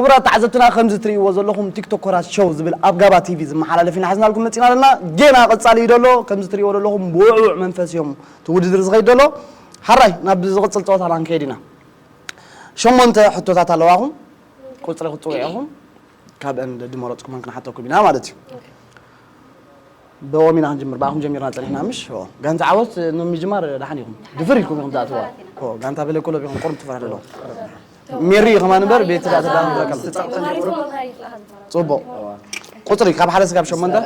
ክቡራት ተዓዘብትና፣ ከምዚ ትርእይዎ ዘለኹም ቲክቶከራት ሾው ዝብል ኣብ ጋባ ቲቪ ዝመሓላለፍ ኢና ሒዝናልኩም መፂና ኣለና። ጌና ቀፃሊ እዩ ዘሎ። ከምዚ ትርእይዎ ዘለኹም ብውዕውዕ መንፈስ እዮም እቲ ውድድር ዝኸይድ ዘሎ። ሓራይ ናብ ዝቕፅል ፀወታና ክንከይድ ኢና። ሸሞንተ ሕቶታት ኣለዋኹም። ቁፅሪ ክትፅውዑ ኢኹም። ካብአን ድመረፅኩመን ክንሓተኩም ኢና ማለት እዩ። ብኦም ኢና ክንጅምር፣ ብኣኹም ጀሚርና ፀኒሕና። ምሽ ኦ፣ ጋንታ ዓወት ንምጅማር ደሓን ኢኹም። ድፍር ኢልኩም ኢኹም ትኣትዋ። ኦ፣ ጋንታ በለ ኮለብ ኢኹም ቁሩብ ትፈርሕ ኣለኹም። ሜሪ ከማን እምበር ቤት ትዳ ትዳ ትዳ ከም ጽቡቕ። ቁፅሪ ካብ ሓደ ስጋብ ሸሞንተ።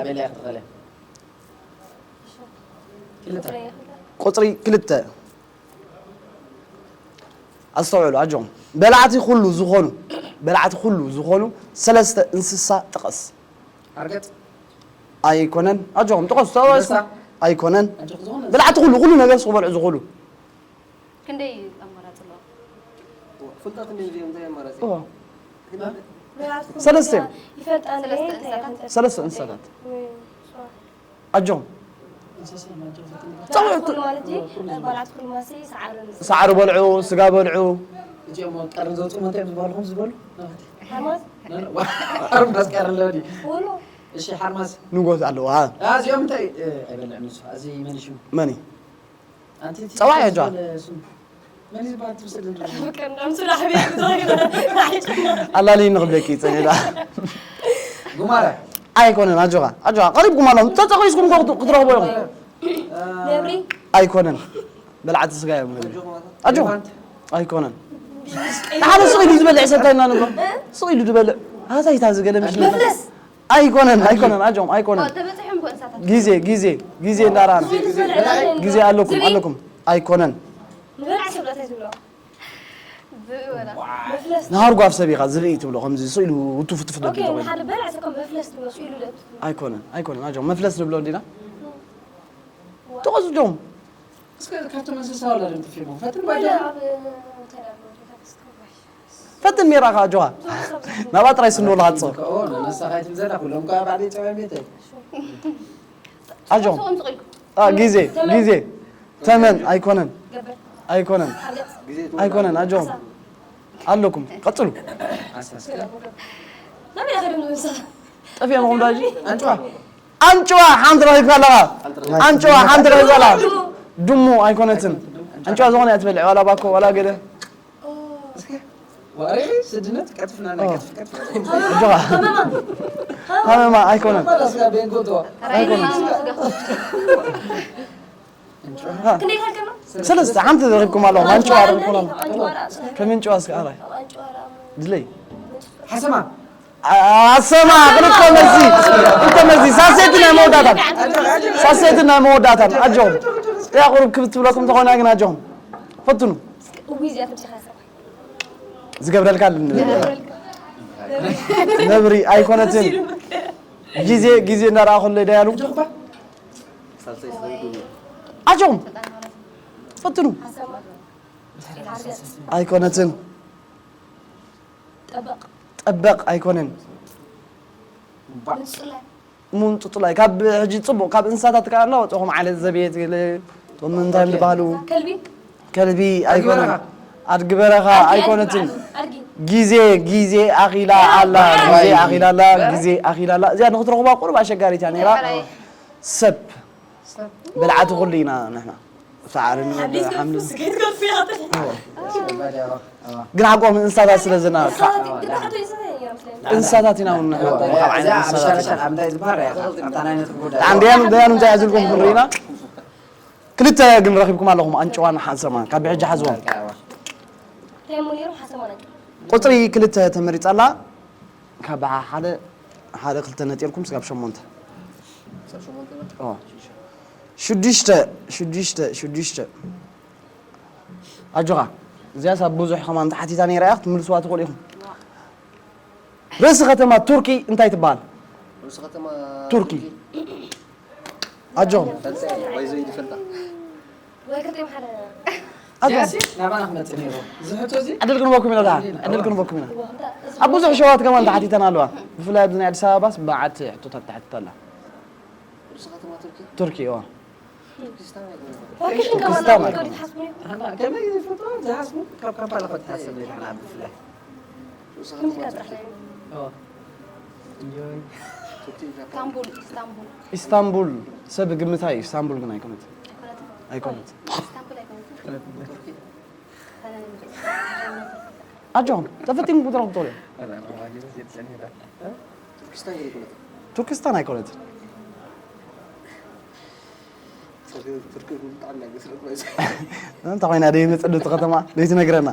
ቁፅሪ ክልተ። ኣስተውዕሉ ኣጆኹም። በላዕቲ ኩሉ ዝኾኑ፣ በላዕቲ ኩሉ ዝኾኑ ሰለስተ እንስሳ ጥቐስ። ሓርገጽ። ኣይኮነን። ኣጆኹም ጥቐሱ። ተባስኩ። ኣንበሳ። ኣይኮነን። ኣጆኹም ዝኾነ በላዕቲ ኩሉ፣ ኩሉ ነገር ዝኽበልዑ ዝኽእሉ። ክንደይ ኣማራጺ ኣለዎ? ፍልጠት እንደ እዚኦም እንታይ ኣማራጺ? እዎ። ሰለስተ እዮም። ይፈልጣ እንደ ሰለስተ እንታይ እንስሳታት። ሰለስተ እንስሳታት። ኣጆኹም። እንስሳ ናቸው። ጸውዕ በላዕቲ ኩሉ ማለት እዩ። በላዕቲ ኩሉ ማለት እዩ። ሰዓሪ ሰዓሪ በልዑ፣ ስጋ በልዑ። እዚኦም ቀርን ዘውፅኡ መን እዮም ዝበልኹም ዝበሉ? ሓርማዝ? ሓርማዝ ቀርን ለዲ። ውሉ? እሺ፣ ሓርማዝ። ንጎት ኣለዋ። አ፣ እዚኦም እንታይ፣ እ፣ ኣይበልዕን ንሱ። እዚ መን እዩ ሽሙ? መን እዩ? ኣንቲ እቲ ጸዋዕ እያ፣ ጀዋ። ዝበለ ስሙ። መን እዩ ዝበሃል ትመስል እንዶ? ፍቅር እንዳምስሉ ኣሕቢር ዝዘግነ። ኣላልይ ንኽብለኪ ይጸኒዳ። ጉማረ። ኣይኮነን፣ ኣጆኻ፣ ኣጆኻ። ቀሪብኩም ኣለኹም። ተጸቒስኩም እኮ ክት-፣ ክትረኽቦ ኢኹም። ነብሪ። ኣይኮነን። በላዕቲ ስጋ እዮም ነብሪ። ኣጆ። ኤሌፋንት። ኣይኮነን። ሓደ ስቕ ኢሉ ዝበልዕ ሰብ እንታይ ኢና ንብሎ? ስቕ ኢሉ ዝበልዕ። ኣታ ይታ ዝገለ ምሽ መፍለስ። ኣይኮነን፣ ኣይኮነን፣ ኣጆም፣ ኣይኮነን። ተበጺሖም እኮ እንስሳታት። ግዜ፣ ግዜ፣ ግዜ እንዳረኣና። ስቕ ኢሉ ዝበልዕ ግዜ ኣለኩም፣ ዝብኢ። ኣለኩም። ኣይኮነን። ንበልዕ ሰብ እንታይ ትብሎ? ዝብኢ ወላ። መፍለስ። ንሃርጓፍ ሰብ ኢኻ ዝብኢ ትብሎ፣ ከምዚ ስቕ ኢሉ ውቱፍ ውቱፍ ኦኬ፣ ደብሎ ኮይኑ። ንሓደ በልዕ ሰብ ከም መፍለስ ትብሎ፣ ስቕ ኢሉ ደብሎ። ኣይኮነን፣ ኣይኮነን፣ ኣጆም፣ መፍለስ ንብሎ እንዲና? ጥቐሱ ጆም። እስከ ካብቶም እንስሳ ዋላ ድም ጥፊሞ። ፈትን ባጃ። ወላ ኣብ ተዳሎ ቤተክርስትያን። ፈትን ሜራኻ ኣጆኻ። ናብኣ ጥራይ ስንዶ ለሃጾ። ኦ፣ ነሳ ካይትም ዘላ ኩሎም እኮ ኣብ ዓዲ ጸባይ ቤተይ። ኣጆም። ጾም ስቕ ኢልኩም። አ፣ ግዜ፣ ተመን። ግዜ። ተመን፣ ኣይኮነን። ገበል። ኣይኮነን። ሓርገጽ። ግዜ ትውላድ። ኣይኮነን፣ ኣጆም። ዓሳ። ኣለኩም፣ ቀጽሉ። ዓሳ እስከ። ናበይ ኢኻ ደም ዝምሳ? ጠፊኦም ኹም ዳጂ? ኣንጭዋ። ኣንጭዋ ሓንቲ ረኺብካ ኣለኻ። ኣንጭዋ ሓንቲ ረኺብካ ኣለኻ። ድሙ ኣይኮነትን። ኣንጭዋ ዝኾነ እያ ትበልዕ፣ ዋላ ባኮ፣ ዋላ ገለ። እስከ። ዋሪ ስድነት ቀጥፍና ናይ ኦ። ቀጥፍ ቀጥፍ። ኣጆኻ። ሃመማ። ሃመማ ኣይኮነን። ሃመማ ዳስጋ ቤንጎቶ። ኣይኮነን። ሃ። ክንደይ ካልከማ? ሰለስተ፣ ሓንቲ ረኺብኩም ኣለኹም። ኣንጭዋ ረኺብኩም ኣለኹም። ኣንጭዋ ራሱ። ከም ኣንጭዋ እስከ ኣራይ። ኣንጭዋ ራሱ። ድለይ። ሓሰማ። ኣሰማ፣ ክልተ መዚ፣ ክልተ መዚ፣ ሳሴትን ናይ መወዳእታን። ሳሴትን ናይ መወዳእታን፣ ኣጆኹም። እያ ቁሩብ ክብት ትብለኩም እንተኾይና ግን ኣጆኹም። ፈትኑ። እውይ፣ እዚኣ ትምስኻ ሰብኣይ። ዝገብረልካ ልን-፣ ነብሪ ኣይኮነትን። ግዜ፣ ግዜ እናረኣ ከሎ ደያሉ። ኣጆኹም። ፈትኑ። ኣይኮነትን። ጠበቕ። ጠበቕ ኣይኮነን። ምንጹላይ። ምንጹላይ። ካብ ሕጂ ጽቡቕ፣ ካብ እንስሳታት ከኣ እናወጸኹም ዓለት ዘቤት ገለ፣ እቶም እንታይ ዝበሃሉ? ከልቢ። ከልቢ ኣይኮነን። ኣድጊ በረኻ። ኣድጊ በረኻ ኣድጊ፣ ኣይኮነትን። ኣድጊ፣ ኣድጊ። ግዜ፣ ግዜ ኣኺላ ኣላ፣ ግዜ ኣኺላ ኣላ፣ ግዜ ኣኺላ ኣላ። እዚኣ ንኽትረኽቧ ቁሩብ ኣሸጋሪት እያ ነይራ። ሰብ። በልዓቲ ኩሉ ኢና ንሕና። ሳዕሪ ንበልዕ፣ ሓምሊ። ሓምሊ። ግን ሓቆም እንስሳታት ስለ ዝና-፣ እንስሳታት ኢና እውን ንሕና ካብ ዓይነት እንስሳታት ኢና። ኣንድያን ደያን እንታይ ኣዝልኩም ክንርኢና? ክልተ ግን ረኺብኩም ኣለኹም፣ ኣንጭዋን ሓሰማን። ካብ ብሕጂ ሓዝዎም። እንታይ እሞ ነይሩ ሓሰማን ኣንጭዋን? ቁፅሪ ክልተ ተመሪፃ ኣላ። ካብ ሓደ፣ ሓደ ክልተ ነጢርኩም ስጋብ ሸሞንተ። ኦ። ሽዱሽተ፣ ሽዱሽተ፣ ሽዱሽተ። ኣጆኻ። እዚኣስ ኣብ ብዙሕ ከማን ተሓቲታ ነይራ እያ፣ ክትምልስዋ ትኽእሉ ኢኹም። ርእሲ ከተማ ቱርኪ እንታይ ትበሃል? ርእሲ ከተማ ቱርኪ። ቱርኪ። ኣጆኹም። ፈልጠ፣ ባይዞ ይፈልጣ። ወይ ክልቲኦም ሓደ። ኣጆኹም። ያሲ፣ ናባና ክመጽእ ነይሩ። እዚ ሕቶ እዚ? ዕድል ክንበኩም ኢና ደኣ። ዕድል ክንበኩም ኢና። ኣብ ብዙሕ ሸዋት ከማን ተሓቲተን ኣለዋ። ብፍላይ ኣብዚ ናይ ኣዲስ ኣበባስ መዓት ሕቶታት ተሓቲታ ኣላ። ርእሲ ከተማ ቱርኪ? ቱርኪ፣ እዋ። ቱርኪስታን ኣይኮነን። ቱርኪስታን ኣይኮነን። ኣና፣ ከመይ ይፈልጥዋ? ዝሓስቡ ካብ ካምፓላ እኮ ትሓስብ ነይራ፣ ብፍላይ። ሙዚቃ ጥራሕ ናይ ኢስታንቡል፣ ኢስታንቡል። ኢስታንቡል ሰብ ግምታይ ኢስታንቡል ግን ኣይኮነት። ኣይኮነትን። ኣይኮነት። ኢስታንቡል ኣይኮነትን። ኣጆም ተፈቲንኩም ክትረኽቡ ትኽእሉ እዮም። ቱርኪስታን ኣይኮነትን። እንታይ ኮይና ደይ መጸዱ ከተማ ደይ ትነግረና።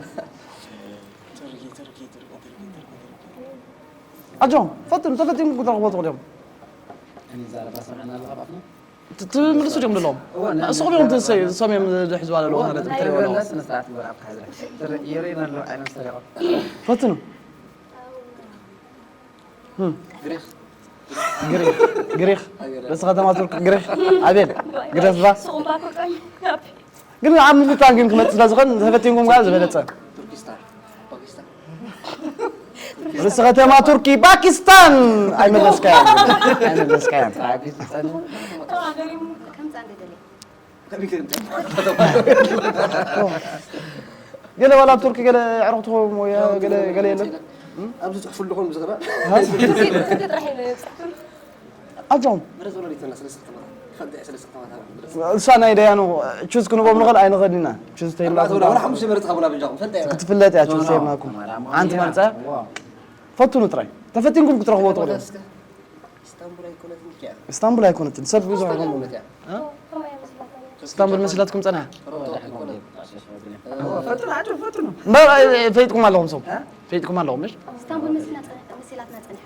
ኣጆም ፈትኑ፣ ተፈቲንኩም ክትረኽቡ ትኽእሉ እዮም። ትምልሱ ድዮም ዘለዎም? ንስኹም እዮም ትሰ-፣ ንሶም እዮም ዝሕዝዋ ዘለዉ ማለት እዩ። ትሪእዎ ኣለዎ። ስነ ስርዓት ግበር ኣብ ካሕዝረ። ትር-፣ ይርኢና ኣለዉ ዓይኖም ሰሪቖም። ፈትኑ። እም። ግሪኽ። ግሪኽ። ግሪኽ። ርእሲ ከተማ ቱርክ ግሪኽ። ኣቤል። ግሪኽ ዝባ። ስኹም ባኮ ቀኝ። ግን ኣብ ምፍታን ግን ክመጽእ ስለ ዝኾን ተፈቲንኩም ጋር ዝበለጸ። ቱርኪስታን። ፓኪስታን። ርእሲ ከተማ ቱርኪ ፓኪስታን። ኣይመለስካያን። ኣይመለስካያን። ከምጻ እንደደለ። ገለ ዋላ ኣብ ቱርኪ ገለ ኣዕሩኽ ትኸውን ወይ ገለ፣ ገለ የለን? ኣብዚ ጽሑፍ ኣለኹም ብዝኽራ። ኣጆም። መረጽ ወላዲትና ሰለስተ ከተማታት። ፈልጥ እያ ሰለስተ ከተማታት። እሳ ናይ ደያኑ ቹዝ ክንቦም ንኽእል ኣይንኽእል ኢና። ቹዝ ተይብላ ኣርባዕተ ወላ፣ ወላ ሓሙሽተ መረጽ ሃቡና በጃኹም። ፈልጥ እያ። ክትፍለጥ እያ ቹዝ ተይብናኩም። ሓንቲ መርጸ። ፈትኑ ጥራይ። ተፈቲንኩም ክትረኽቦ ትኽእሉ። እስከ። ኢስታንቡል ኣይኮነትን ኪያ። ኢስታንቡል ኣይኮነትን። ሰብ ብዙሕ ኢስታንቡል ይኾን። እውነት እያ። እ? ከመይ እያ መስላትኩም? ኢስታንቡል መስላትኩም ጸኒሓ? ሮቶ ኣይኮነትን። ፈትኑ፣ ኣጆ፣ ፈትኑ። እምበር፣ ኣይ፣ ፈይጥኩም ኣለኹም ሰው። እ? ፈይጥኩም ኣለኹም፣ እሺ? ኢስታንቡል መሲላ ጸ-፣ መሲላትና ጸኒሓ።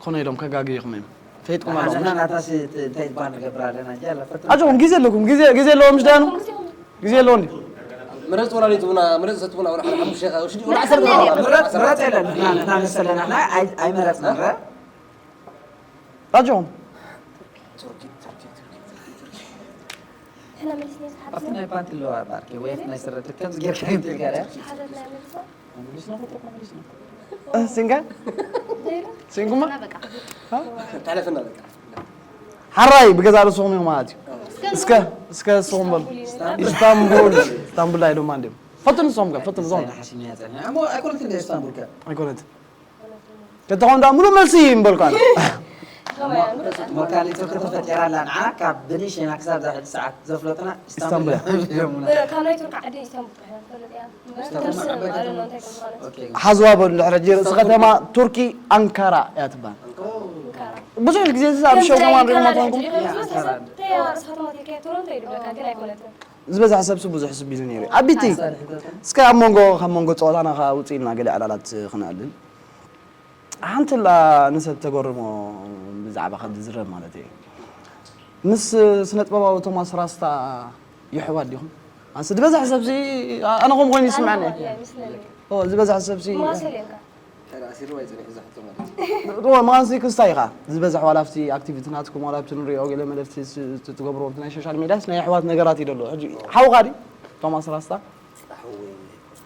ኮነ ኢሎም ከጋግዩኹም እዮም። ፈይጥኩም ኣለኹም። ንሕና ናታሲ ት-፣ እንታይ ዝበሃል ንገብር ኣለና እንጂ፣ ያላ፣ ፈትኑ። ኣጆኹም፣ ግዜ ኣለኩም። ግዜ፣ ግዜ ኣለዎም፣ ምሽ ደያኑ? ግዜ ኣለዎ እንዲ? ምረጽ ወላ ዘይትቡና፣ ምረጽ ሰትቡና፣ ወላ ሓደ ሓሙሽተ፣ ወላ ዓሰርተ ምረጽ፣ ምረጽ የለን። ንሕና፣ ንሕና መሰለና፣ ንሕና ኣይ-፣ ኣይመረጽናን፣ ረ? ኣጆኹም። ቱርኪ፣ ቱርኪ፣ ቱርኪ፣ ቱርኪ፣ ቱርኪ። ንሕና መሊስና ዝሓፍና። ኣብቲ ናይ ፓንቲ ኣለዋ ባርኪ፣ ወይ ኣብቲ ናይ ስረ፣ ከምዚ ጌርካ እንትን ኢልካ፣ ረ? ሓደ ናይ መልሶ። እ፣ ሲንጋ? ዘይሩ? ሲንጉማ? እና በቃ። እ? ተሕለፈና በቃ። ሓራይ ብገዛ ርእስኹም ኢኹም ማለት እዩ። እስከ፣ እስከ ንስኹም በሉ። ኢስታንቡል። ኢስታንቡል ኢዶም እንዲም። ፈትኑ ንስኹም ከ፣ ፈትኑ እዞም። ሓሲም እያ ጸኒሓ። እሞ ኣይኮነትን እንደ ኢስታንቡል ከ? ኣይኮነትን። ተተኾን ዳ ሙሉ መልሲ ይምበልኳ። ሞካሊቱ ከተፈጢራ ኣላ ንዓ ካብ ብኒሽና ክሳብ ዛ ሕጂ ሰዓት ዘፍለጡና ኢስታንቡል ኢስታንቡል። እዮም። ካብ ናይ ቱርኪ ዓዲ ኢስታንቡል ጥራሕ እያ ትፈልጥ እያ። ኢስታንቡል ማለት። ኦኬ። ሓዝዋ በሉ ድሕሪ ሕጂ ርእሲ ከተማ ቱርኪ ኣንካራ እያ ትበሃል። ኣንካራ። ብዙሕ ግዜ እዚ ኣብ ሸው ከማን ሪሞት ኮንኩም። ዝበዝሐ ሰብ ሲ ብዙሕ ስብ ኢሉ ነይሩ። ኣቢቲ፣ እስከ ኣብ መንጎ፣ ካብ መንጎ ጸወታና ከኣ ውጽእ ኢልና ገለ ዕላላት ክነዕልል። ሓንቲ ላ ንሰብ ተገርሞ ብዛዕባኻ ዝዝረብ ማለት እየ። ምስ ስነ ጥበባዊ ቶማስ ራስታ የሕዋት ዲኹም? ኣንስ ዝበዝሕ ሰብሲ ኣነ ከም ኮይኑ ይስምዓኒ። ኦ፣ ዝበዝሕ ሰብሲ ተኣሲሩ ኣይጸኒሑ እዛ ሕቶ ማለት እዩ። ሩባ መቓንሲ ክስታይ ኢኻ። ዝበዝሕ ዋላ ኣብቲ ኣክቲቪቲ ናትኩም ዋላ ኣብቲ ንሪኦ ገለ መልእኽቲ ስ-፣ ስ-፣ ትገብርዎ ኣብቲ ናይ ሶሻል ሚድያስ ናይ ኣሕዋት ነገራት እዩ ዘሎ። ሕጂ ሓውኻ ድዩ ቶማስ ራስታ? ኣሕወይ ኣይኮነን።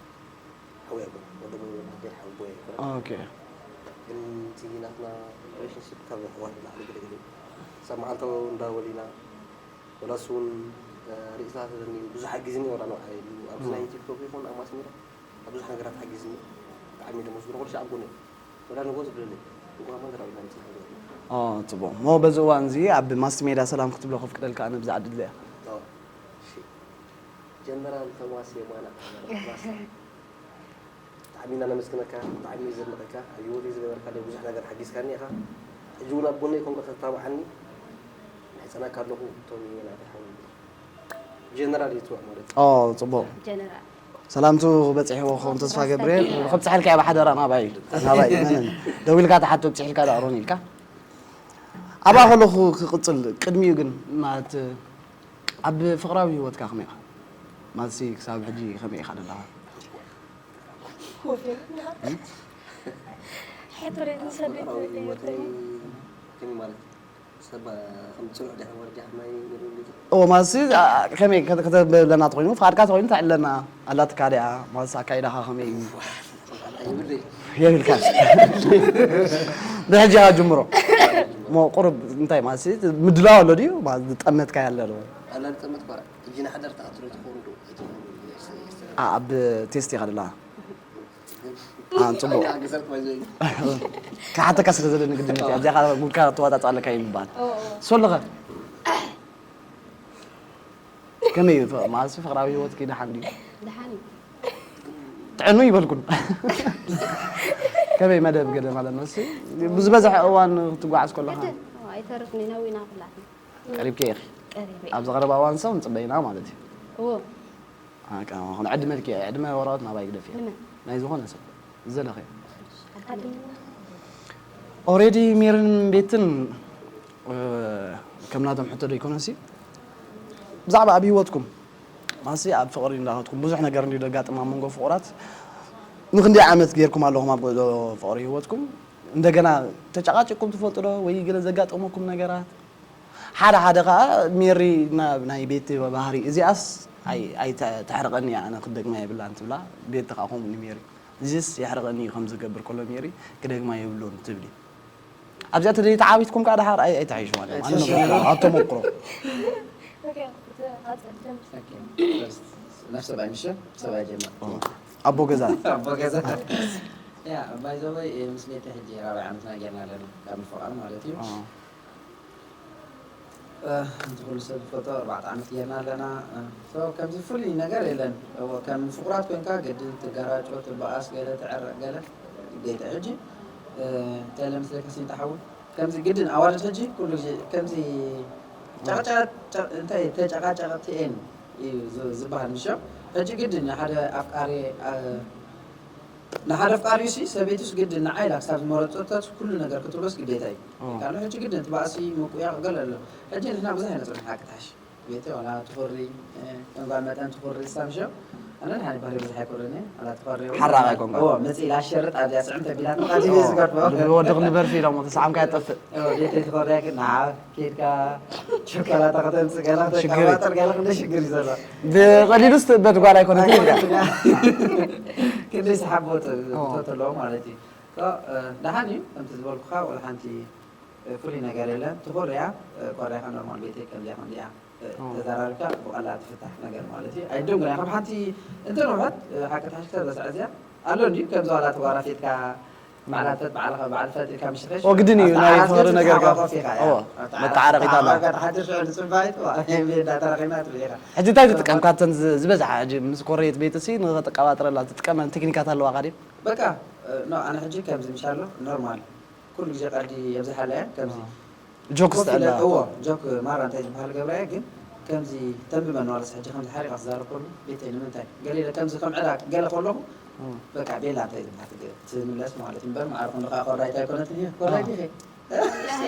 ሓወይ ኣይኮነን። ወዲ ኣቦይ ወዲ ኣቦይ ሓወቦይ ኣይኮነን። ኦኬ። ግን እቲ ናትና ሪሌሽንሺፕ ካብ ኣሕዋት ንላዕሊ ገለ ገለ እዩ። ክሳብ መዓልታዊ እንዳወሊና ወላስ እውን፣ እ፣ ርእስና ተዘኒን ብዙሕ ሓጊዝኒ ወላ ንባዕለይ ኢሉ ኣብዚ ናይ ቲክቶክ ይኹን ኣብ ማስ ሚድያ ኣብ ብዙሕ ነገራት ሓጊዝኒ። ብጣዕሚ ደሞ ዝብሎ ኩሉ ሻዕ ኣብ ጎነይ። ወላ ንጎ ዝብለለይ። ንጎ እኳ ተራዊና ንጽንሕ ዝብል። ኦ፣ ጽቡቕ። እሞ በዚ እዋን እዚ ኣብ ማስ ሜድያ ሰላም ክትብሎ ከፍቅደልካ ኣነ ብዛ ዕድል እዚኣ። ኦ፣ እሺ። ጀነራል ቶማስ የማነ ኣበራ ራስታ። ብጣዕሚ ኢና ነመስግነካ፣ ብጣዕሚ ዘድንቐካ። ኣብ ህይወተይ ዝገበርካለይ ብዙሕ ነገር ሓጊዝካኒ ኢኻ። ሕጂ እውን ኣብ ጎነይ ኮንካ ከተተባብዓኒ ምሕጸነካ ኣለኹ ቶሚ ናተይ ሓወይ። ጀነራል እዩ ትብዕ ማለት እዩ። ኦ፣ ጽቡቕ። ጀነራል። ሰላምቱ በጺሕዎ ክኸውን ተስፋ ገብርኤል። ከብጽሓልካ እየ ብሓደራ ናባይ፣ ናባይ መንን። ደዊልካ ትሓቶ ብጽሒልካ ዶ ኣሮን ኢልካ። ኣብኣ ከለኹ ክቕጽል ቅድሚኡ ግን ማለት ኣብ ፍቕራዊ ህይወትካ ከመይ ኢኻ? ማለትሲ ክሳብ ሕጂ ከመይ ኢኻ ዘለኻ? ሕቶ ሬድን ሰበይቲ ፍቕራዊ ህይወተይ ከመይ ማለት? ሰብ ከም ጽኑዕ ድሕሪ ወርዲ ከማይ ይብል እንዴ? እዎ፣ ማለትሲ፣ ኣ-፣ ከመይ ከተ-፣ ከተብለና ተኾይኑ፣ ፍቓድካ ተኾይኑ ተዕለና፣ ኣላትካ ድያ? ማለትሲ፣ ኣካይዳኻ ከመይ እዩ? ኣይብለይ። የብልካን። ብሕጂ ኢኻ ጅምሮ። እሞ ቁሩብ እንታይ ማለትሲ፣ ምድላው ኣሎ ድዩ? ማለት ዝጠመትካዮ ኣሎ ዶ? ኣላ ዝጠመትኳ፣ ሕጂ ንሓዳር ትኣትሮ ትኸውን ዶ? ኣይትኸውን ዶ? ኣ-፣ ኣብ ቴስት ኢኻ ደለኻ። ኣን ጽቡቕ። ክሓተካ ስለ ዘለኒ ግድነት እያ። እዚኣ ጉልካ ተዋጣጣለካ እዩ ምባል። ሶለኸ? ከመይ እዩ? ማለትሲ ፍቕራዊ ህይወትኪ ደሓን ድዩ? ደሓን እዩ። ጥዕኑ ይበልኩን። ከመይ መደብ ገለ ማለት ነው? እስኪ ብዝበዝሐ እዋን ክትጓዓዝ ከለኻ? ግድን። ኣዎ፣ ኣይተርፍን እዩ፣ ነዊና ኩላትና። ቀሪብኪ ኢኺ? ቀሪበ እየ። ኣብዚ ቀረባ እዋን ሰብ ንጽበይና ማለት እዩ። እዎ። ኣቃ፣ ኹን ዕድመ ልኪ፣ ዕድመ ወረቐት ናባይ ግደፍ እያ። ንመን? ናይ ዝኾነ ሰብ። ዘለኸ? ኣልሓምዱሊላህ። ኦሬዲ ሜርን ቤትን፣ እ፣ ከም ናቶም ሕቶ ዶ ይኮነሲ? ብዛዕባ ኣብ ህይወትኩም፣ ማሲ ኣብ ፍቕሪ እንዳኸትኩም ብዙሕ ነገር እንዲ ደጋጥም ኣብ መንጎ ፍቑራት ንክንደይ ዓመት ጌርኩም ኣለኹም ኣብ ጉዕዞ ፍቕሪ ህይወትኩም? እንደገና ተጨቃጭቅኩም ትፈልጡ ዶ? ወይ ገለ ዘጋጠመኩም ነገራት? ሓደ ሓደ ከኣ ሜሪ ናብ ናይ ቤቲ ባህሪ እዚኣስ ኣይ-፣ ኣይተ-፣ ተሕርቐኒ እያ፣ ኣነ ክደግማ የብላን ትብላ። ቤቲ ከኣ ከምኡ ንሜሪ። እዚስ የሕርቐኒ እዩ ከም ዝገብር ከሎ ሜሪ ክደግማ የብሉን ትብሊ። ኣብዚኣ ተደይ ተዓቢትኩም ከኣ ደሓር ኣይ-፣ ኣይተሓይሽ ማለት እዩ። ኣነ ኣይተሓይሽ። ኣብ ተመክሮ። ኦኬ፣ እቲ ሓፂር ጀምር። ኦኬ፣ ፈርስት ናብ ሰብኣይ ምሽ፣ ሰብኣይ ጀምር። ኦ፣ ኣቦ ገዛ። ኣቦ ገዛ። ያ፣ ባይ ዘ ወይ፣ ምስ ቤቲ ሕጂ ራብዓይ ዓመትና ጌርና ኣለና፣ ካብ ምፍቓር ማለት እዩ። ኦ። እ፣ ከምቲ ኩሉ ሰብ ዝፈልጦ ኣርባዕተ ዓመት ጌርና ኣለና። እ፣ ሶ ከምዚ ፍሉይ ነገር የለን። እዎ፣ ከም ፍቑራት ኮንካ ግድን ትጋራጮ፣ ትበኣስ፣ ገለ ትዕረቕ፣ ገለ ግዴታ። ሕጂ፣ እ፣ እንታይ ለምስለካ ሲንጣ ሓዊ፣ ከምዚ ግድን ኣዋልድ ሕጂ ኩሉ ግዜ ከምዚ ጨቕጨቐ-፣ ጨ-፣ እንታይ ተጨቓጨቐት እየን እዩ ዝ-፣ ዝበሃል ምሽ። ሕጂ ግድን ንሓደ ኣፍቃሪ፣ እ፣ ንሓደ ኣፍቃሪኡሲ ሰበይቱስ ግድን ንዓ ኢላ ክሳብ ዝመረጸቶስ ኩሉ ነገር ክትብሎስ ግዴታ እዩ። ኦ። ካልእ ሕጂ ግድን እቲ ባእሲ ምቁያቕ ገለ ኣሎ። ሕጂ ንሕና ብዙሕ ኣይነጽርን ሓቂ ትሓሽ። ቤቲ ዋላ ትኹሪ፣ እ፣ ከም ጓል መጠን ትኹሪ እሳ ምሽ። ኣነ ንሓደ ባህሪ ብዙሕ ኣይኮረኒ፣ ዋላ ትኾሪ እውን ሓራቕ ኣይኮንካ። እዎ፣ መጽእ ኢላ ሸርጥ ኣብዚኣ ስዕም ተቢላት መቓ ኦ፣ ቲቪ ዝገርፎ። ወዲ ክንበርፊ ኢሎም ተሰዓምካ ይጠፍእ። እዎ፣ ቤቲ ትኾሪ ግን ንዓ ኬድካ ቸኮላታ ከተምጽእ ገለ ሽግር እዩ። ከተቀባጥር ገለ ክንደ ሽግር እዩ ዘሎ። ብቐሊሉ ስትእበድ ጓል ኣይኮነትን ኢልካ። ክንደይ ሰሓቦት ኦ። ብቶት ኣለዎ ማለት እዩ። ሶ፣ እ፣ ደሓን እዩ፣ ከምቲ ዝበልኩኻ፣ ወላ ሓንቲ፣ እ፣ ፍሉይ ነገር የለን። ትኾርያ፣ እ፣ ኮርያኻ ኖርማል ቤተይ ከምዚያ ከምዚያ፣ እ፣ ኦ። ተዘራሪብካ ብቐላል ትፍታሕ ነገር ማለት እዩ። ኣይደንጉን እያ፣ ከም ሓንቲ እንትን ውሕድ፣ እ፣ ሓቂ ተሓሽካ በስዐ እዚኣ ኣሎ እንድዩ፣ ከምዚ ዋላ ተጓራፊትካ፣ በዓል ኣፈት፣ በዓል ኸ-፣ በዓል ፈት ኢልካ ምሽኸሽ፣ ኦ፣ ግድን እዩ፣ ኣብታ ናይ ዓራት ፍቕሪ ግን ነገር ጋር። ትተሓቋቆፍ ኢኻ እያ። ኦ፣ ኣብታ ዓራት መተዓረቒታ ኣላ። ትተሓቋቆፍ፣ ሓድሽ ውዕል ጽባይት፣ ዋ፣ ቤዳ ተረኺብና ትብል ኢኻ። ሕጂ እንታይ ትጥቀም? ካብተን ዝ-፣ ዝበዝሓ ሕጂ ምስ ኮረየት ቤትሲ ንኸተቀባጥረላ ትጥቀመን ቴክኒካት ኣለዋኻ ድዩ? በቃ፣ እ፣ ኖ፣ ኣነ ሕጂ ከምዚ ምሻሎ፣ ኖርማል። ኩሉ ግዜ ቀዲ የብዝሓላ እያ፣ ከምዚ። ኦ። ጆክ ኮፍ ኢለ፣ ዝተኣላ። እዎ፣ ጆክ ማራ እንታይ ዝበሃል ገብራ እየ፣ ግን ከምዚ ተንብበኒ ዋላስ ሕጂ ከምዚ ሓሪቓ ክዛረብ ከሎ፣ ቤተይ ንምንታይ? ገለ ኢለ ከምዚ ከም ዕዳ ገለ ከለኹ፣ ኦ። በቃ ቤላ እንታይ ዝበሃል ትግ-፣ ትምለስ ማለት እዩ። እምበር መዓርኹም ከኣ ኮራይት ኣይኮነትን እየ። ኮራይት ኦ። ኢኺ።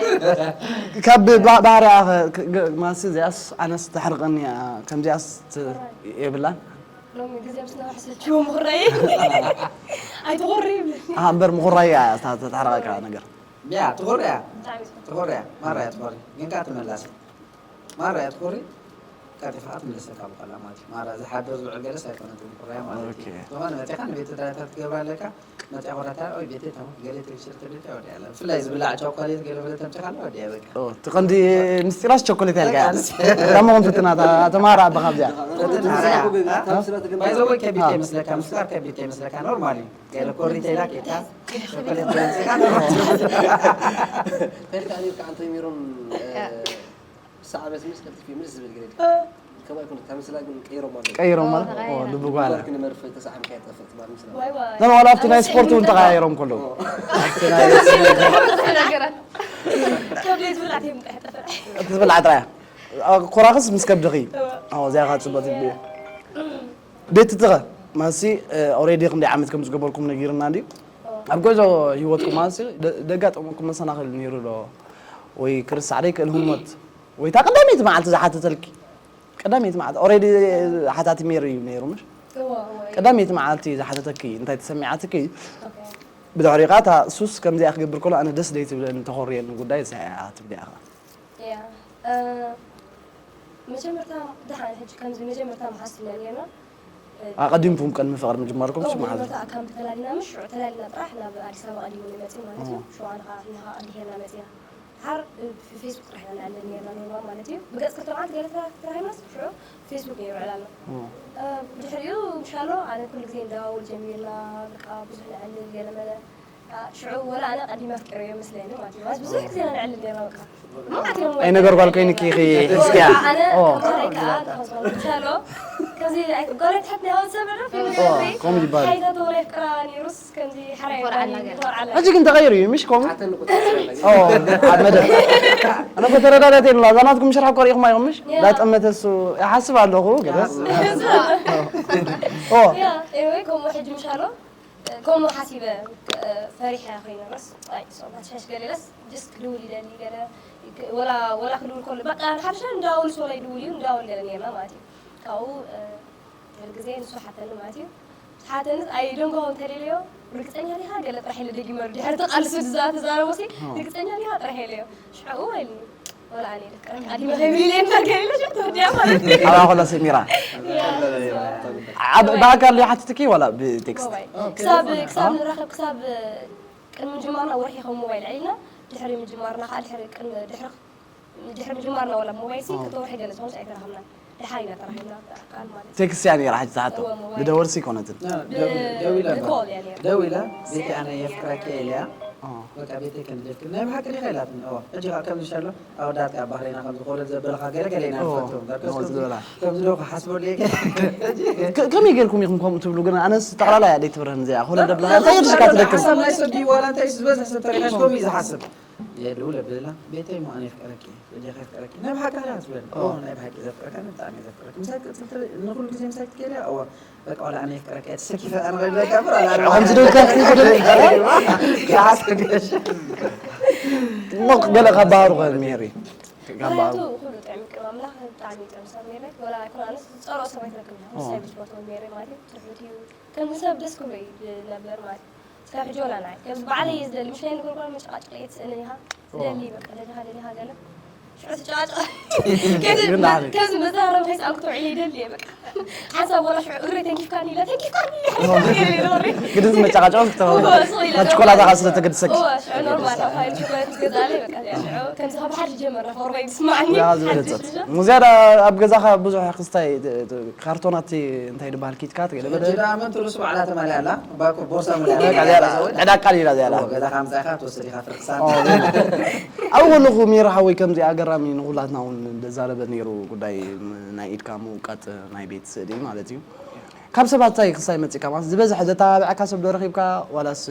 ካብ ባ-፣ ባህርያ ኸ-፣ ክ-፣ ግ-፣ ማሲ እዚኣስ ኣነስ ተሕርቐኒ እያ፣ ከምዚኣስ ት-፣ የብላን። ሎሚ ግዜ ምስ ነዋሕ ሰልችዎ ምኹራይ። ኣይትኹሪ ይብለኒ። ኣሃ፣ እምበር ምኹራይ እያ እታ ተታሕረቐካ ነገር። ያ፣ ትኹሪ እያ። ብጣዕሚ ትኹሪ። ትኹሪ እያ። ማራ እያ ትኹሪ። ግን ከኣ ትመላሲ። ማራ እያ ትኹሪ። ቀልጢፋ ከኣ ትምለሰካ ብቐላ ማለት እዩ። ማራ ዝሓድር ዝውዕል ገለስ ኣይኮነትን ምኹራይ ማለት እዩ። ኦኬ። ዝኾነ መፂኻ ንቤት ትዳርታት ትገብራ ኣለካ። መፂኣ ኮራታ፣ ኦይ፣ ቤተይ ተማም፣ ገለ ትብል ሽርክ ትብል ወዲያ ኣላ። ብፍላይ ዝብላዕ ቸኮሌት ገለ ገለ ተምፂኻ ኣላ፣ ወዲያ በቃ። ኦ፣ እቲ ቀንዲ ምስጢራስ ቸኮሌት ያልካ እያ። በቃ፣ ምስ- እታ መሆን ፍትና፣ እታ፣ እታ ማራ ኣባኻ ኣብዚኣ። ተትን ማራ እያ። ባይ ዘ ወይ ከቢድ አ? ይመስለካ፣ ምስካር ከቢድ ይመስለካ፣ ኖርማል እዩ። ገለ ኮሪተ ኢላ ኬካ፣ ቸኮሌት ገለ ምፅኻ፣ ኖርማል። ከይድካ ነይርካ ኣንተ ሚሮን፣ እ፣ ያ። ሰዓበት ምስ ቀልጢፍ እዩ፣ ምስ ዝብል ግሬድ። እ። ከምኣ ይኮነ፣ እታ ምስላ ግን ቀይሮም ኣለዉ። ቀይሮም ማለት? ኦ፣ ኦ፣ ተቐይራ። ልቢ ጓላ። ወርቂ ንመርፌ ተሰዓምካ ይጠፍእ ትባል ምስላ። ዋይ፣ ዋይ። ኖ፣ ኖ፣ ዋላ ኣብቲ ናይ ኣነ ስፖርት እውን ስለ ተቐያይሮም ከለዉ። ኦ። ኣብቲ ናይ ነገራት። ከብደይ ዝብላዕ ተይምጣሕ ጠፍእ። እቲ ዝብላዕ ጥራይ። አ፣ ኮራኽስ ምስ ከብድኺ። እወ። ኦ፣ እዚኣ ኻብ ጽቡቕ ትብል እያ። ቤቲ ትኸ? ማሲ፣ እ፣ ኦሬዲ ክንደይ ዓመት ከም ዝገበርኩም ነጊርና እንድዩ? እወ። ኣብ ጉዕዞ ህይወትኩም ማሲ፣ ደ-፣ ደጋጠመኩም መሰናኽል ነይሩ ዶ? ወይ ክርስዕ ዘይክእል ህሞት? ወይ እታ ቀዳመይቲ መዓልቲ ዝሓተተልኪ? ቀዳመይቲ መዓልቲ፣ ኦሬዲ ሓታቲ ሜሪ እዩ ነይሩ፣ ምሽ? እወ፣ እወ፣ እየ። ቀዳመይቲ መዓልቲ ዝሓተተኪ፣ እንታይ ተሰሚዓትኪ? ኦኬ። ብድሕሪኡ ኸዓ፣ እታ ሱስ ከምዚኣ ክገብር ከሎ፣ ኣነ ደስ ደይትብለኒ፣ ተኾርየኒ ጉዳይ፣ እሳ እያ ትብሊ ኢኻ። እያ። እ፣ መጀመርታ፣ ደሓን ሕጂ ከምዚ መጀመርታ መሓዝ ኢና ነርና። እ፣ ኣቐዲምኩም ቅድሚ ፍቕሪ ምጅማርኩም እወ፣ ሽዑ መሓዝ? መጀመርታ ኣብ ካምፕ ተላሊና፣ ምሽ ሽዑ ተላሊና ጥራሕ ናብ ኣዲስ ኣበባ ቀዲሙ መጺኡ ማለት እዩ። እወ። ሽዑ ኣነ ኸዓ፣ ንኻ ቀዲሄና መጺና። ሓር ብፌስቡክ ጥራሕ ኢና ንዕልል ነርና ኖርማል ማለት እዩ። ብገጽ ክልተ መዓልቲ ገለ ተራ- ተራኺብናስ ሽዑ ፌስቡክ ነይሩ ዕላልና። እ፣ ብድሕሪኡ ምሻሎ ኣነ ኩሉ ግዜ እንዳዋውል ጀሚርና፣ በቃ ብዙሕ ንዕልል ገለ መለ። እ፣ ሽዑ ወላ ኣነ ቀዲመ ኣፍቂረዮ መስለኒ ማለት እዩ። ብዙሕ ግዜ ኢና ንዕልል ነርና በቃ። መዓት እዮም ኣይ ነገር ጓል ኮይንኪ ኢኺ እስኪያ። ኣነ ኦ። ተምሃራይ ከኣ ተኸስባሉ ምሻሎ። ከምዚ ኣይ-፣ ጓል ኣይትሓት ናይ ወድ ሰብ ዶ? ኦ፣ ከምኡ ይባል። ሓይታ ተወላይ ፍቅራ ነይሩስ ከምዚ ሓራይ ኮርዓላ ገለ። ኮርዓላ። ሕጂ ግን ተቐይሩ እዩ፣ ምሽ ከምኡ? ሓተን ቁጥር ሰለይ። ኦ፣ ኣብ መደብ። ኣነ እኮ ተረዳዳት የለን። እዛ ናትኩም ሽራሕ እኮ ርኢኹም ኣይኹም፣ ምሽ? ያ። ዳጠመተ እሱ ይሓስብ ኣለኹ፣ ገለስ። ኦ። ያ፣ ኤኒወይ፣ ከምኡ ሕጂ ምሻሎ፣ ከምኡ ሓሲበ፣ ፈሪሐ ኮይነ፣ ረስ፣ ኣይ፣ ሶ፣ ማትሻሽ ገለ፣ ረስ፣ ጀስት ክድውል ይደሊ፣ ገለ፣ ወላ፣ ወላ ክድውል ከሎ፣ በቃ፣ ንሓድሽ እንዳውል ሶ ላይ ድውል እዩ፣ እንዳውል ገለ ነርና ማለት እዩ። ካብኡ፣ እ፣ ገለ ግዜ ንሱ ሓተኒ ማለት እዩ። ሓተኒ፣ ኣይደንጎ እንተደልዮ፣ ርግጸኛ ዲኻ? ገለ ጥራሕ ኢለ ደጊመ፣ ድሕሪ ተቓልሱ ዝዛ-፣ ተዛረቦ ሲ፣ ርግጸኛ ዲኻ? ጥራሕ ኢለዮ። ሽዑ ወይ፣ ወላ ኣነ የፍቅረካ፣ ኣዲመ ከይብል ኢለ እምበር ገለ ኢለ፣ ሽዑ ተወዲኣ ማለት እዩ። ኣብ ኣኾላ ሰሚራ። ያ። ኣብ፣ ብኣካል ይሓትትኪ ዋላ ብቴክስት? ሞባይል። ክሳብ፣ ክሳብ ንራኸብ፣ ክሳብ ቅድሚ ምጅማርና ወርሒ ከም ሞባይል ዕሊልና፣ ድሕሪ ምጅማርና ከዓ፣ ድሕሪ ቅድሚ፣ ድሕሪ ድሕሪ ምጅማርና ዋላ ሞባይል ሲ፣ ኦ። ክልተ ወርሒ ገለ ዝኾንስ ኣይተራኸብናን። ደሓር ኢና ተራኺብና ብኣካል ማለት እዩ። ቴክስት እያ ነይራ፣ ሕጂ ትሓቶ። እወ፣ ሞባይል። ብደወል ሲ ኣይኮነትን። ና፣ ብ-፣ ደው-፣ ደው ኢላ እኮ። ብኮል እያ ነይራ። ደው ኢላ፣ ቤቲ ኣነ የፍቅረኪ እየ ኢለያ። ኦ። በቃ ቤቲ ከም ድልፍክ። ናይ ብሓቂ ዲኻ ኢላትኒ። እወ። ሕጂ ኸኣ ከምዚ ሻሎ፣ ኣወዳት ካብ ባህሪና ከም ዝኾነ ዘበልኻ ገለ ገለ ኢና ኦ፣ ንፈልጦ። እምበር ከምዚ ከምዚ ዝበላ። ከምዚ ዶ ክሓስበሉ እየ? ከ-፣ ከመይ ጌርኩም ኢኹም ከምኡ ትብሉ? ግን ኣነስ ጠቕላላ እያ ደይትብርህን እዚኣ። ኮነ ደብላ፣ እንታይ እየ ድሽካ ትደክም? ሓሳብ ናይ ሰብ ድዩ ዋላ እንታይ እዩ ዝበዝሕ ሰብ ተሪኻሽ ከምኡ እዩ ዝሓስብ። የድውል ኣብላ፣ ቤተይ እሞ ኣነ የፍቅረኪ፣ ወዲኻ የፍቅረኪ። ናይ ብሓቂ ዲኻ ትብል? ኦ። ኦ፣ ናይ ብሓቂ ዘፍቅረካ፣ ብጣዕሚ ዘፍቅረኪ። ምሳይ ክትጽል ትብል፣ ንኹሉ ግዜ ምሳይ ክትከይድ እያ? እወ። በቃ፣ ዋላ ኣነ የፍቅረካ እየ፣ ተሰኪፈ ኣነ ኸይብለካ እምበር፣ ዋላ ኣነ ከምዚ ዶ ኢልካ ትብል? ይሓስብ ገሽ። እሞ ገለ ካብ ባህሩ ከ ሜሪ? ካብ ባህሩ? ምኽንያቱ፣ ኩሉ ጥዑም ይቅር ኣምላኽ፣ ብጣዕሚ ጥዑም ሰብ ሜሪ። ዋላ ኣይኮነ፣ ኣነስ ዝጸልኦ ሰብ ኣይትረክብን። ምሳይ ኦ። ብስፖርት ሜሪ ማለት እዩ፣ ትሑት እዩ። ከምዚ ሰብ ደስ ክብሎ እዩ ዝነብር ማለት እዩ። እስካብ ሕጂ ወላ ንዓይ። ከምዚ ባዕለይ እየ ዝደሊ። ምሽ ናይ ንጎርጓር መጨቃጨቂ እየ ትስእንን ኢኻ። ትደሊ፣ በቃ፣ ደሊኻ፣ ደሊኻ ገለ። ሽዑ ትጨቃጨቕ። ከዚ ግን ንዓለይ። ከዚ መዘራረቢ ከይሰኣንኩ ተውዒለ ይደሊ እየ፣ በቃ። ሓንሳብ ወላ ሽዑ እግረይ ተንኪፍካኒ ኢለ፣ ተንኪፍካኒ፣ ሓንሳብ ገለ ኢለ ወሪ። ግድን መጨቃጨቂ ክትተባብዕ። እወ፣ ስቕ ኢለ ካብ ቸኮላታ ከዓ ስለ ተገድሰኪ። እወ፣ ሽዑ ኖርማል፣ ኣብ ፋይል ቸኮላት ገዛለይ፣ በቃ፣ እዚኣ ሽዑ ከምዚ ካብ ሓድሽ ጀመርና፣ ፈርማይ ዝስማዓኒ። ያ፣ ሓድሽ ዝበለጸት። ብቻ። ሙዝያዳ ኣብ ገዛኻ ብዙሕ ክስታይ፣ ት-፣ ት-፣ ካርቶናት እንታይ ድበሃል ኪትካት ገለ በለ? ሕጂ ደኣ መን ትርሱ ባዕላ ተማልያ ኣላ? እባ እኮ ቦርሳ መሊኣ በቃ እዚኣ ኣላ። ዕዳቃ ኢላ እዚኣ ኣላ። እዎ፣ ገዛ ካምጻኻ ትወስድ ኢኻ ፍርቂ ሳንቲም። ኦ፣ ኣብ ወለኹ ሜሪ ሓወይ ከምዚ ኣገራሚ ንኹላትና እውን ዘዛረበ ነይሩ ጉዳይ ም-፣ ናይ ኢድካ ምውቃጥ ናይ ቤት ስእሊ ማለት እዩ። ካብ ሰባት እንታይ ክሳይ መጺእካ ማለት ዝበዝሐ ዘተባብዐካ ሰብ ዶ ረኺብካ ዋላስ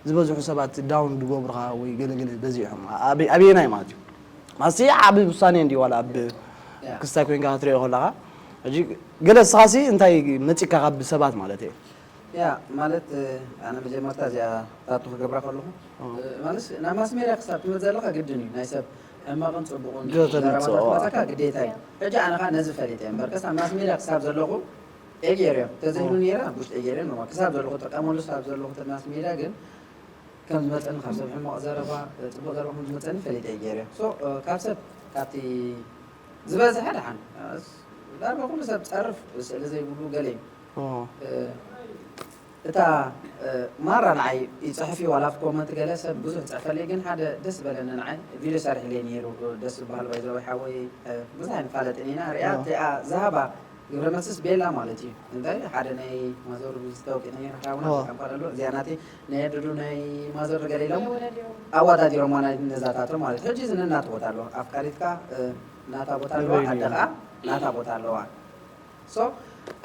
ዝበዝሑ ሰባት ዳውን ዝገብሩኻ ወይ ገለ ገለ በዚሖም? ኣበይ-፣ ኣበየናይ ማለት እዩ? ማለትሲ ዓቢ ውሳኔ እንድዩ ዋላ ኣብ ያ። ክስታይ ኮይንካ ክትሪኦ ከለኻ። ሕጂ ገለ ንስኻሲ እንታይ መጺእካ ካብ ሰባት ማለት እየ? ያ፣ ማለት፣ ኣነ መጀመርታ እዚኣ ታቱ ክገብራ ከለኹ፣ እ። ማለት ናብ ማስ ሜድያ ክሳብ ትመጽእ ዘለኻ ግድን እዩ። ናይ ሰብ ሕማቕን ጽቡቕን ገለ ተምጽኦ። ዘረባታት ክመጸካ ግዴታ እዩ። ሕጂ ኣነ ኸኣ ነዚ ፈሊጠ እየ። እምበር ከስ ኣብ ማስ ሜድያ ክሳብ ዘለኹ እየ ገይረዮ። ተዘይሉ ኦ። ነይረ፣ ኣብ ውሽጢ እየ ገይረዮ። ክሳብ ዘለኹ እጥቀመሉ፣ ክሳብ ዘለኹ ማስ ሜድያ ግን ከም ዝመጸኒ፣ ካብ ሰብ ሕማቕ ዘረባ፣ ጽቡቕ ዘረባ ከም ዝመጸኒ ፈሊጠ እየ ገይረዮ። ሶ፣ እ፣ ካብ ሰብ፣ ካብቲ ዝበዝሐ ደሓን፣ እ፣ ዳርጋ ኩሉ ሰብ ጸርፍ ስእሊ ዘይብሉ ገለ እዩ። ኦ። እ፣ እታ፣ እ፣ ማራ ንዓይ ይጽሕፍ እዩ፣ ዋላ ኣብ ኮመንት ገለ ሰብ ብዙሕ ይጽሕፈለይ፣ ግን ሓደ ደስ ዝበለኒ ንዓይ ቪድዮ ሰሪሕለይ ነይሩ፣ ደስ ዝበሃል ባይ ዘ ወይ ሓወይ፣ እ፣ ብዙሕ ኣይንፋለጥን ኢና፣ ሪኣ ኦ። እቲኣ ዝሃባ ግብረ መልስስ ቤላ ማለት እዩ። እንታይ ሓደ ናይ ማዘሩ ዝተወቂ ናይ ሓውና ኦ። ከም ፋለሎ እዚኣ ናተይ ናይ ኣደዱ ናይ ማዘሩ ገለ ኢሎም ኣወዳዲሮም። ኣወዳዲሮም ማለት ነዛታቶም ማለት። ሕጂ እዚ ነናት ቦታ ኣለዋ። ኣፍቃሪትካ፣ እ፣ ናታ ቦታ ኣለዋ፣ ይበይኑ ኣደኻ እዮም። ናታ ቦታ ኣለዋ። ሶ፣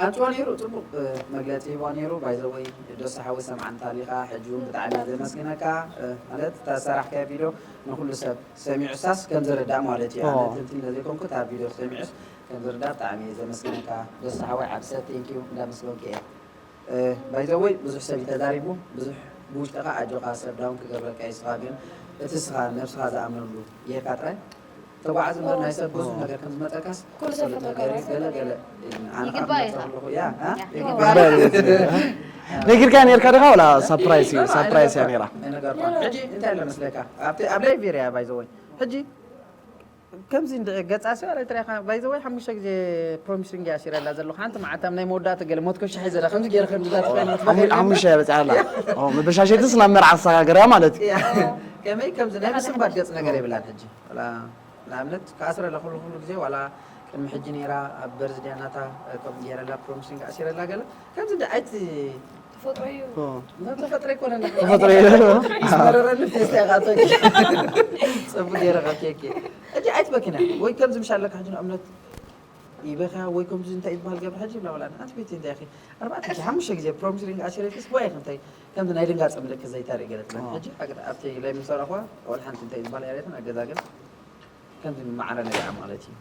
ኣንጭዋ ነይሩ ጽቡቕ፣ እ፣ መግለጺ ሂባ ነይሩ። ባይ ዘ ወይ ደስ ሓዊ ሰምዓን ታሊኻ፣ ሕጂ እውን ብጣዕሚ ዘመስግነካ፣ እ፣ ማለት እታ ዝሰራሕካዮ ቪድዮ ንኹሉ ሰብ ሰሚዑ ሳስ ከም ዝርዳእ ማለት እዩ። ኣነ ኦ። ትንቲን ዘይኮንኩ እታ ቪድዮ ሰሚዑስ ከም ዝርዳእ ብጣዕሚ እየ ዘመስግነካ። ደስ ሓወይ ዓብሰ፣ ቴንኪዩ፣ እንዳመስገንኩ እየ። እ፣ ባይ ዘ ወይ ብዙሕ ሰብ እዩ ተዛሪቡ፣ ብዙሕ ብውሽጥኻ ኣጆኻ ሰብ ዳውን ክገብረካ እዩ። ንስኻ ግን እቲ ንስኻ ነብስኻ ዝኣምነሉ ጌርካ ጥራይ ተጓዓዝ እምበር ናይ ሰብ ብዙሕ ኦ። ነገር ከም ዝመጸካስ ኩሉ ሰብ ፍሉጥ ፈተካ ነገር እዩ። ማለት ገለ ገለ ኣነ ይግባእ ካብ እዩ። መጸ ኣለኹ፣ ያ፣ እ? ያ። ይግባእ። ነጊርካ ነርካ ዲኻ ወላ ሳፕራይዝ እዩ? ኖ፣ ኖ፣ ሳፕራይዝ እያ ነይራ። ኣይነገርኳን። ሕጂ እንታይ ኣሎ መስለካ? ኣብቲ፣ ኣብ ላይቭ ሪኣ ባይ ዘ ወይ። ሕጂ ከምዚ እንደ ገጻሲ ዋላ ትሪኻ ባይዘወይ ሓሙሽተ ግዜ ፕሮሚስ ሪንግ ኣሲረላ ዘለኹ ሓንቲ መዓልቲ ኣብ ናይ መወዳእታ ገለ ሞት ከሻሒ ዘላ ከምዚ ገይረ ከምዚ ዛት ሓሙሽተ እያ በፂሓ ኣላ። መበሻሸትስ ናብ መርዓ ኣሰጋገርያ ማለት እዩ። ከመይ ከምዚ ናይ ምስንባት ገጽ ነገር የብላን ሕጂ። ንኣብነት ክኣስረላ ኩሉ ኩሉ ግዜ ዋላ ቅድሚ ሕጂ ነይራ ኣብ በርዝድያ ናታ ከምኡ ገይረላ ፕሮሚሲንግ ኣሲረላ ገለ ከምዚ እንደ ኣይቲ ተፈጥሮ እዩ። ተፈጥሮ ይኮነና ተፈጥሮ እዩ። ይስመረረኒ ፌስታ ኢኻ ኣቶኪ ጽቡቅ ገይረ ካብ ኬክ ሕጂ ኣይትበኪና ወይ ከምዚ ምሽ ኣለካ ሕጂ ንእምነት ይበኻ ወይ ከምዚ እንታይ ዝበሃል ገብረ ሕጂ ብላ ወላ ኣንቲ ቤት እንታይ ኢኺ ኣርባዕተ ግዜ ሓሙሽተ ግዜ ፕሮሚሲንግ ኣሲረልክስ ወይ ኢኺ እንታይ ከምዚ ናይ ድንጋጽ ምልክት ዘይታርኢ ገለ ትለን ሕጂ ኣብቲ ላይ ምሰራኹዋ ወላ ሓንቲ እንታይ ዝበሃል ያሬትን ኣገዛገል ከምዚ ማዕረ ነገር ማለት እዩ።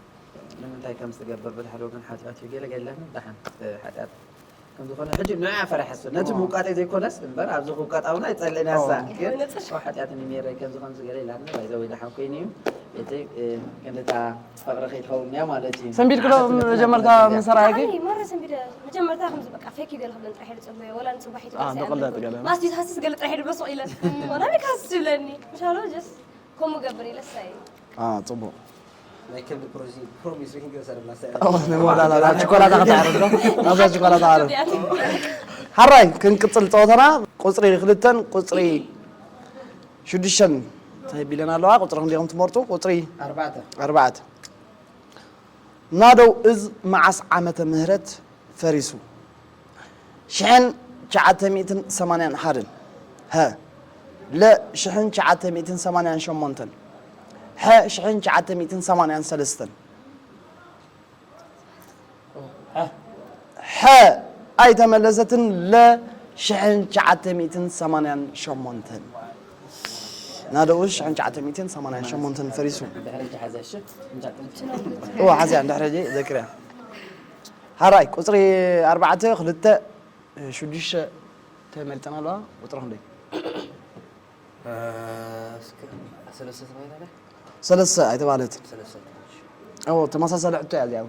ንምንታይ ከም ዝትገብር ብድሕሪ ወገን ሓጢኣት እዩ ገለ ገለ ደሓን ሓጢኣት ከም ዝኾነ ሕጂ ንዓ ፈሪሐ እሱ ነቲ ምውቃጠይ ዘይኮነስ እምበር ኣብዚ ክውቃጣ እውን ኣይጸልእን ያሳ ግን ሓጢኣት ንሜረይ ከምዚ ከምዚ ገለ ኢላኒ ባይዘ ወይ ደሓን ኮይኑ እዩ እቲ ክንድታ ፍቕሪ ከይትኸውን እያ ማለት እዩ። ሰንቢድክዶ መጀመርታ መሰራያኪ? ማረ ሰንቢደ መጀመርታ ከምዚ በቃ ፌክ ገለ ክብለን ጥራሕ ኢሉ ጽበዮ ወላ ንጽባሒቱ ንቕልጥ ገለ ማስቲስ ሃስስ ገለ ጥራሕ ኢሉ በስቕ ኢለ ወላ ካስ ይብለኒ ምሻሎ ጀስ ከምኡ ገብር ኢለ ሳይ ጽቡቕ ናይ ከብዲ ፕሮሚስ ሪንግ ወሰደላ ችኮላታ ከተዕርግ ዶ ናብዛ ችኮላታ ዓርግ ሓራይ ክንቅፅል ፀወተና ቁፅሪ ክልተን ቁፅሪ ሽዱሽተን ተቢለን ኣለዋ ቁፅሪ ክንዲኹም ትመርጡ ቁፅሪ ኣርባዕተ ኣርባዕተ ናደው እዝ መዓስ ዓመተ ምህረት ፈሪሱ ሽሕን ትሽዓተ ሚእትን ሰማንያን ሓደን ሀ ለ ሽሕን ትሽዓተ ሚእትን ሰማንያን ሸሞንተን ሐ ሽሕን ትሽዓተ ሚእትን ሰማንያን ሰለስተን ሐ ኣይተመለሰትን ለ ሽሕን ትሽዓተ ሚእትን ሰማንያን ሸሞንተን ናደኡ ሽሕን ትሽዓተ ሚእትን ሰማንያን ሸሞንተን ፈሪሱ እዎ ሓዚያ እንድሕረ ዘክርያ ሓራይ ቁፅሪ ኣርባዕተ ክልተ ሽዱሽተ ተመሪፀን ኣለዋ ቁፅሪ ክንደይ ሰለስተ ተባሂላ ሰለስተ ኣይተባህለትን ሰለስተ ኦ ተመሳሳሊ ሕቶ እያ እዚኣ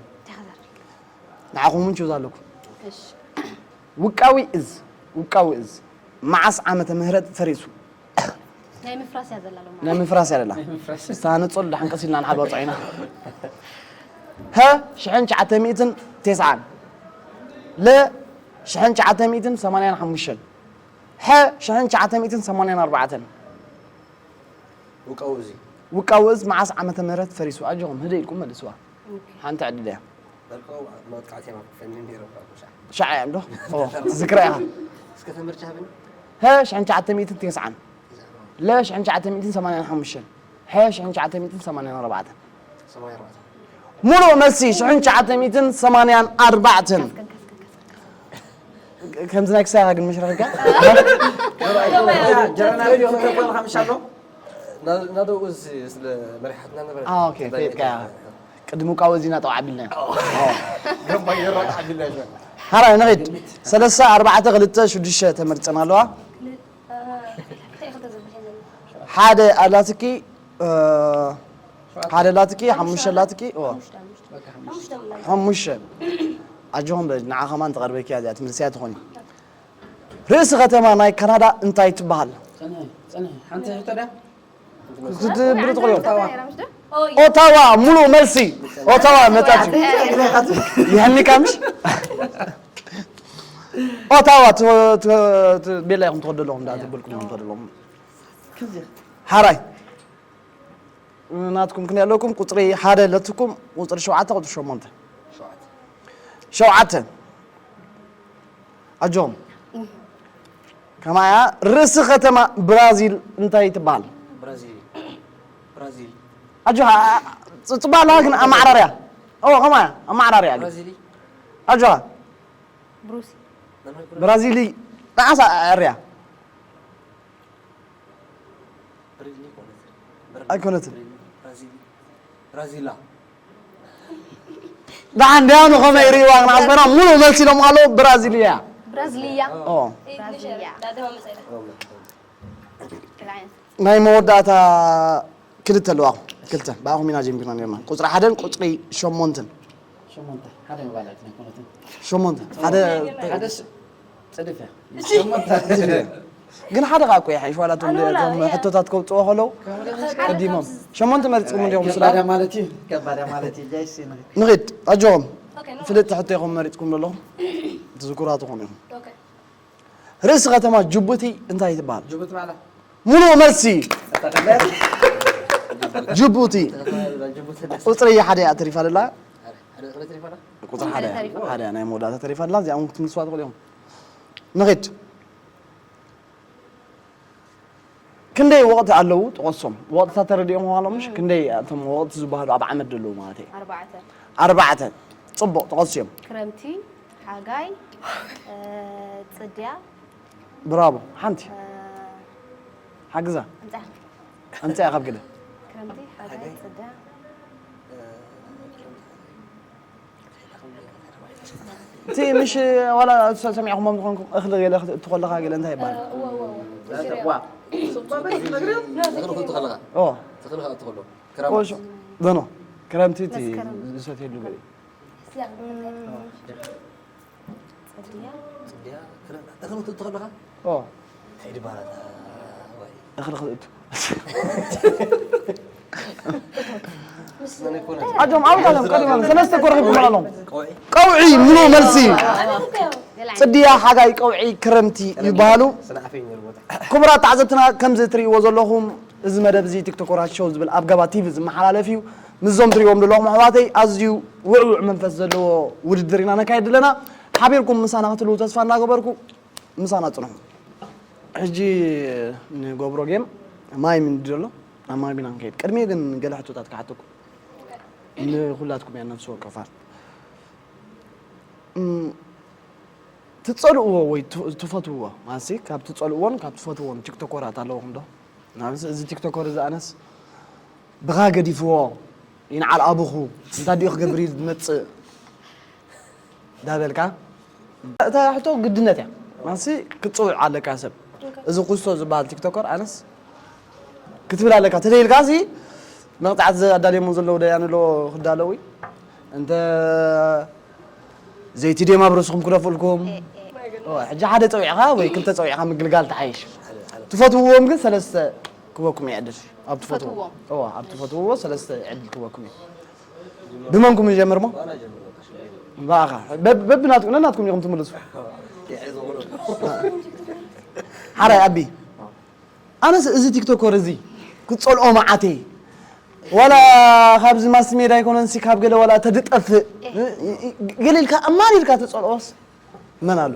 ንዓኹም እውን ችውዛ ኣለኩም ውቃዊ እዝ ውቃዊ እዝ መዓስ ዓመተ ምህረት ፈሪሱ ናይ ምፍራስ እያ ዘላ ሎማ ናይ ምፍራስ እያ ዘላ ዝተሃነፀሉ ደሓን ቀስ ኢልና ንሓበ ፅዒና ሀ ሽሕን ትሽዓተ ሚእትን ተስዓን ለ ሽሕን ትሽዓተ ሚእትን ሰማንያን ሓሙሽተን ሐ ሽሕን ትሽዓተ ሚእትን ሰማንያን ኣርባዕተን ውቃዊ እዚ ውቃዊ እዝ መዓስ ዓመተ ምህረት ፈሪሱ ኣጆኹም ህደ ኢልኩም መልስዋ ሓንቲ ዕድል እያ በልኮ መጥቃዕቲ እዮም ኣፈኒ ነይሮም ካብ ሻዕ ሻዕ እያ እንዶ ትዝክራ ኢኻ እስከ ተመርጫ ሃበኒ ሀ ሽሕን ትሽዓተ ሚእትን ተስዓን ለ ሽሕን ትሽዓተ ሚእትን ሰማንያን ሓሙሽተን ሐ ሽሕን ትሽዓተ ሚእትን ሰማንያን ኣርባዕተን ሰማንያ ኣርባዕተ ሙሉእ መልሲ ሽሕን ትሽዓተ ሚእትን ሰማንያን ኣርባዕተን ከምዚ ናይ ክሳኻ ግን መሽረሕካ ጀረና ተቋልካ ምሻሎ ናደኡ እዚ ስለ መሪሓትና ነበረ ኦኬ ፈይጥካ ቅድሚ ውቃዊ እዚና ጠው ዓቢልና ገባይ የራቅ ዓቢልና ሓራይ ንኺድ ሰለስተ ኣርባዕተ ክልተ ሽዱሽተ ተመርፀን ኣለዋ ሓደ ኣላትኪ ሓደ ኣላትኪ ሓሙሽተ ኣላትኪ ሓሙሽተ ኣጆኹም በል ንዓ ከማን ተቐርበኪ እያ እዚኣ ትምልስያ ትኾኒ ርእሲ ከተማ ናይ ካናዳ እንታይ ትበሃል ጽንሒ ጽንሒ ሓንቲ ሕቶ ዳ ክትብሉ ትኽእሉ ኦታዋ ሙሉእ መልሲ ኦታዋ መጣች ይህኒካ ምሽ ኦታዋ ቤላ ኢኹም ትኸዱ ኣለኹም እንዳ ትብልኩም ኢኹም ትኸዱ ኣለኹም ሓራይ ናትኩም ክንደይ ኣለኩም ቁፅሪ ሓደ ኣለትኩም ቁፅሪ ሸውዓተ ቁፅሪ ሸሞንተ ሸውዓተ ኣጆም ከማያ ርእሲ ከተማ ብራዚል እንታይ ትበሃል ብራዚል ብራዚል ኣጆኻ ጽባላ ግን ኣማዕራርያ ኦ ከማያ ኣማዕራርያ ግን ብራዚሊ ኣጆኻ ብሩሲ ብራዚሊ ንዓሳ ኣዕርያ ብራዚሊ ኮነት ኣይኮነትን ብራዚሊ ብራዚላ ደሓን ደያኑ ከመይ ይርእዋ ግን ኣስመራ ሙሉእ መልሲ ኢሎም ኣለዉ ብራዚል እያ ብራዚልያ ኦ ብራዚልያ ናይ መወዳእታ ክልተ ኣለዋ ክልተ ብኣኹም ኢና ጀሚርና ነርና ቁፅሪ ሓደን ቁፅሪ ሸሞንትን ሸሞንተ ሓደ ምባል ኣይኮነትን ሸሞንተ ሓደ ሓደ ጽድፍ እያ ሸሞንተ ግን ሓደ ኸኣ እኮ ይሓይሽ፣ ዋላ እቶም ኣነ ወላ፣ እቶም እያ። ሕቶታት ከውፅኦ ከለዉ ቀዲሞም ሸሞንተ መሪፅኩም እንዲኹም ስላ። ከባዳ ማለት እዩ። ከባዳ ማለት እዩ። ጃይስ ንኺድ። ንኺድ፣ ኣጆኹም። ኦኬ፣ ንኺድ። ፍልጥቲ ሕቶ ኢኹም መሪፅኩም ዘለኹም። ትዝክሩ ትኾኑ ኢኹም። ኦኬ። ርእሲ ከተማ ጅቡቲ እንታይ ትበሃል? ጅቡቲ ማለት? ሙሉእ መልሲ። ጅቡቲ። ቁፅሪ ሓደ እያ ተሪፋ ደላ። ቁፅሪ ሓደ እያ። ሓደ ናይ መወዳእታ ተሪፋ ደላ። እዚኣ እውን ክትምልስዋ ትኽእሉ ኢኹም። ንኺድ። ክንደይ ወቕቲ ኣለዉ? ጥቐሶም። ወቕትታት ተረዲኦም ምዃኖም ምሽ? ክንደይ እቶም ወቕቲ ዝበሃሉ ኣብ ዓመት ዘለዉ ማለት እየ? ኣርባዕተ። ኣርባዕተ። ጽቡቕ፣ ጥቐስዮም። ክረምቲ፣ ሓጋይ፣ እ፣ ጽድያ። ብራቮ። ሓንቲ። እ፣ ሓግዛ። ኣምጽኣ። ኣምጽኣ ካብ ግደ። ክረምቲ፣ ሓጋይ፣ ሓጋይ። ጽድያ። እቲ ምሽ ዋላ ሰ-፣ ሰሚዕኹሞም ዝኾንኩም እኽሊ ገለ ክትእቱ ከለኻ ገለ እንታይ ይበሃል? እዋ። እኽሊ ክትእቱ ከለኻ። ኦ። እኽሊ ክትእቱ ከሎ። ክረምት። ኦሽ-፣ ኖ፣ ኖ። ክረምቲ እቲ መስከረም። ዝሰትየሉ ገለ። ጽድያ። ጽድያ፣ ክረ-፣ እኽሊ ክትእቱ ከለኻ? ኦ። እንታይ ድባላት፣ ኣዋይ። እኽሊ ክትእቱ። ኣጆም፣ ኣብታቶም ቀዲሞም ሰለስተ እኮ ረኺብኩም ኣለኹም። ቀውዒ። ቀውዒ፣ ምሉእ መልሲ። ጽድያ፣ ሓጋይ፣ ቀውዒ፣ ክረምቲ ይበሃሉ። ክቡራት ተዓዘብትና፣ ከምዚ ትርእይዎ ዘለኹም፣ እዚ መደብ እዚ ቲክቶከራት ሾው ዝብል ኣብ ገባ ቲቪ ዝመሓላለፍ እዩ። ምስዞም ትርእይዎም ዘለኹም ኣሕዋተይ፣ ኣዝዩ ውዕውዕ መንፈስ ዘለዎ ውድድር ኢና ነካይድ ኣለና። ሓቢርኩም ምሳና ክትህልዉ ተስፋ እናገበርኩ፣ ምሳና ጽንሑ። ሕጂ ንገብሮ ጌም ማይ ምንዲ ዘሎ፣ ናብ ማይ ቢና ንከይድ። ቅድሚኡ ግን ገለ ሕቶታት ክሓተኩም። ንኹላትኩም እያ ነፍሲ ወከፋት። እም፣ ትጸልእዎ ወይ ት-፣ ትፈትውዎ፣ ማለትሲ ካብ ትጸልእዎን ካብ ትፈትውዎን ቲክቶከራት ኣለውኹም ዶ? ንኣብነት እዚ ቲክቶከር እዚ ኣነስ ብኻ ገዲፍዎ፣ ይንዓል ኣቡኹ፣ እንታይ ድዩ ክገብር እዩ ዝመጽእ? ዳበልካ? እታ ሕቶ ግድነት እያ። ማለትሲ ክትጽውዕ ኣለካ ሰብ። እዚ ኩስቶ ዝበሃል ቲክቶከር ኣነስ ክትብል ኣለካ። ተደይልካ ሲ መቕጻዕቲ ኣዳልዮሞ ዘለዉ ደያኑ ኣለዎ ክዳለዉ እዩ። እንተ ዘይቲ ደማ ኣብ ርእስኹም ክደፍኡልኩም። ኦ፣ ሕጂ ሓደ ጸዊዕኻ ወይ ክልተ ጸዊዕኻ ምግልጋል ተሓይሽ። ትፈትውዎም ግን ሰለስተ ክበኩም ይዕድል። ኣብ ትፈትውዎ። ትፈትውዎም። ኦ፣ ኣብ ትፈትውዎ ሰለስተ ዕድል ክበኩም እዩ። ብመንኩም ንጀምር እሞ? ብኣኻ። በብ-፣ በብናትኩም፣ ነናትኩም ኢኹም ትምልሱ። ሓራይ ኣቢ። ኣነስ እዚ ቲክቶከር እዚ ክጸልኦ መዓተይ። ዋላ ካብዚ ማስ ሜዳ ኣይኮነንሲ ካብ ገለ ዋላ ተድጠፍእ። ገለ ኢልካ ኣማን ኢልካ ትጸልኦስ መን ኣሎ?